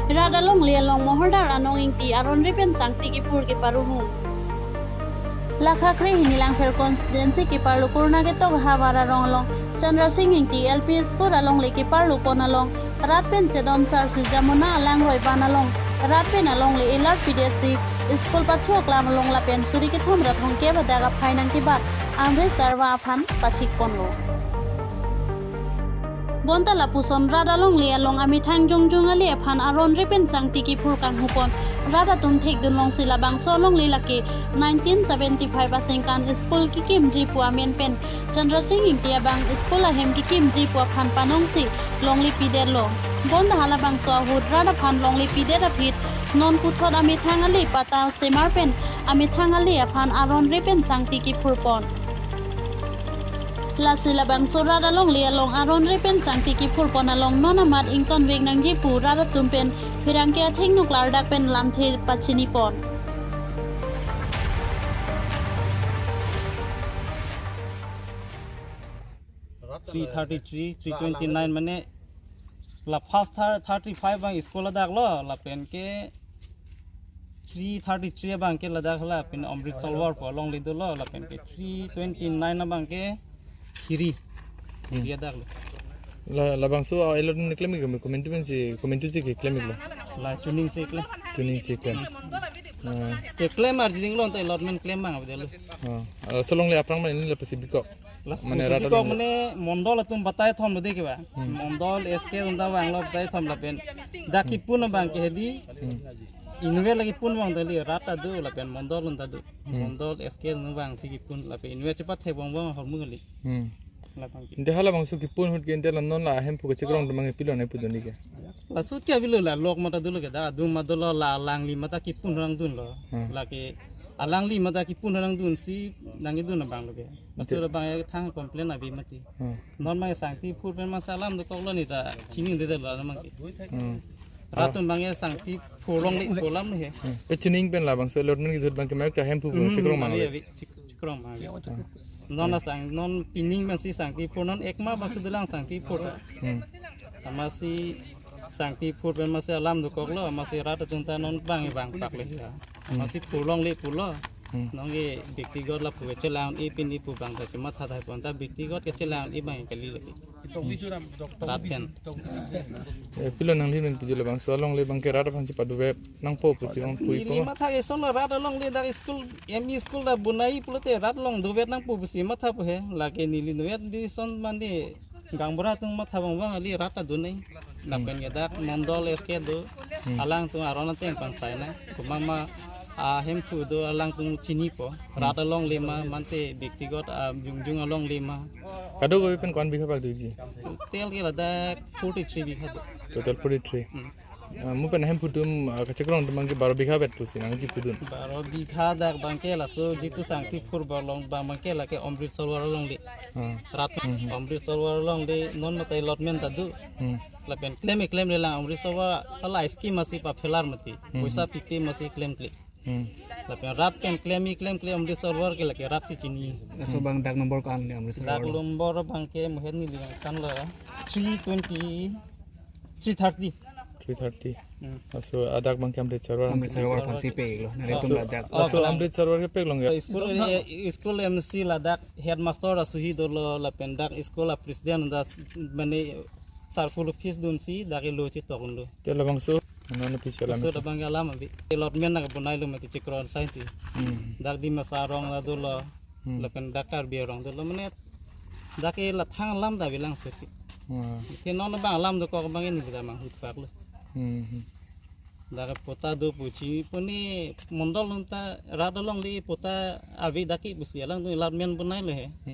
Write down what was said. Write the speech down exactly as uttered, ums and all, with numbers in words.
Rat alongle along Mohordar Anong Ingti aron ri pen sangti kiphur keparuhu. Lakha kre-hini Langpher constituency keparlo Kurna ketok havar arong along Chandra Sing Ingti L P School alongle keparlo pon along rat pen chedon sarsi Jamuna alangroi ban along rat pen alongle alert pidetsi school pathu aklam along lapen suri kethom ra thomkep adak aphai nangkebat Amrit Sarwa aphan pachik ponlo. Bonta lapuson rat alongle along amethang jongjong ale aphan aron ri pen sangti kiphur kanghu pon. Rat atum thekdun longsi labangso alongle lake nineteen seventy-five aningkan school kekimji pu amen pen Chandra Sing Ingti abang school ahem kekimji pu aphan panongsi longle pidetlo. Bonta halabangso ahut rat aphan longle pidet aphi non puthot amethang ale patta semar pen amethang ale aphan aron ri pen sangti kiphur pon. Lasi labangso rat alongle along aron ri pen sangti kiphur pon along non amat ingtonvek nangji pu rat atum pen pherangke athengno klardak pen lamthe pachini pon. Three thirty-three, three twenty-nine mane la first thir-, thirty-five abang school ladak lo, lapen ke three thirty-three abang ke ladak la, pen Amrit Sarovar pu alongle dolo, lapen ke three twenty-nine abang ke Hiri. Hiri adak lo. La, labangso, ah, allotment klem ik, committee pensi, committee si keklem iklo. La chuning si klem. Chuning si klem. Ah. Keklem arjuding lo, anta allotment klem abang abdelo. Ah. Ah, so alongle aphrang mane neli la pesi bikok. Las mane pusi rat bikok along mane mondol atum batai thom lo de ke ba. Hmm. Mondol S K atum ta vanglo batai thom lapen. Dak kipun abang ke hedi. Hmm. Inutvet lake pun abang ta le rat ta do lapen mondol ta do. Hmm. Mondol S K atum vangsi kipun lapen inutvet chepathek bong bong ahormu kali. Hmm. Labang ke. Ante halabangso kipun ahut ke ante la non la ahemphu kachekrong atum abang pilo nangpudun ke. Laso ke avelo la lok mata dolo ke da adung ma dolo la alangli mata kipun rang dunlo. Hmm. Lake alangli mata kipun rang dunsi nangkedun abang lo ke. Laso ante abang ya thang complain ave mati. Hmm. Non ma sangti phur pen masa alam dokok lo ne ta chini de de lo na mang ke. Hmm. Rat atum abang ya sangti phur longle pu alam he. Hmm. Pe chuning pen labangso allotment kithut abang ke ma kahemphu Hmm, chekrong mang ave, le. Ave, chek-, chekrong mang ave. Hmm. Non asang, non pining abangsi sangti phur non ekma abangsi dolang sangti phur. Hmm. Amatsi sangti phur pen masi alam dokok lo, amatsi rat atum ta non abang abang pak le. Hmm. Amatsi phur longle pulo. Hmm. Non ke bektigot lapu kechelang-un-e pini pu abang ta chematha thai pon ta bektigot kechelang-un-e abang kali lagi. Rat pen. Eh, pilo nangli men pujul labangso alongle abang ke rat aphan si paduvet nangpo pusi ong pui. Neli ko matha ke son lo rat alongle dak school, M E school ta bonai pulote rat along duvet nangpo pusi matha pu he. Lake neli duvet di son mandi gaonbura atum matha bang bang ali rat ta donai. Lapen ke dak mondol S K do. Hmm. Alangtum aron ateng pangsai na. Komat ma ahemphu do alangtum chinipo. Hmm. Rat alongle ma mate bektigot ajungjung alongle ma. Kadokave pen ko-an bigha bak doji? Total ke ladak forty-three bigha do. Total forty-three. Hmm. Ah, mu pen ahemphu atum, ah, kachekrong atum abang ke baro bigha vet pusi nangchipudun. Baro bigha dak abang ke laso jitu sangti phur bor along abang abang ke lake Amrit Sarovar alongle. Ah. Rat Hmm, hmm. Amrit Sarovar alongle non mate allotment ta do. Hmm. Lapen klem klem le lang Amrit Sarovar hala scheme masi paphelar mati. Hmm. Poisa pipe masi klemkle. Hmm. Lapen rat pen klem-i klemkle Amrit Sarovar ke lake rat si chini. Laso abang dak nombor ko-an le Amrit Sarovar? Dak nombor abang ke muhet neli kan lo three twenty, three thirty. Three thirty. Hmm. Laso adak abang ke Amrit Sarovar. Amrit Sarovar aphan si peklo. Nelitum laso, ladak. Laso Oh, Amrit Sarovar kepek long ya. School, eh, school M C ladak headmaster asuhi dolo lapen dak school a president dak mane circle office dunsi dak ke lo chetok lo. Te labangso, non official alam. So labang alam abi. Allotment nang bonai lo mati chikron sainti. Hmm. Dak Dimasa arong la dolo. Hmm. Lapen dak Karbi arong dolo mane dak ke lathang alam ta bilang seti. Wah. Te non abang alam dokok abang ini kita mang hut pak lo. Hmm, hmm. Dak ke patta do pusi puni mondol nunta rat alongle patta ave dak ke pusi alangtum allotment bonai lo he.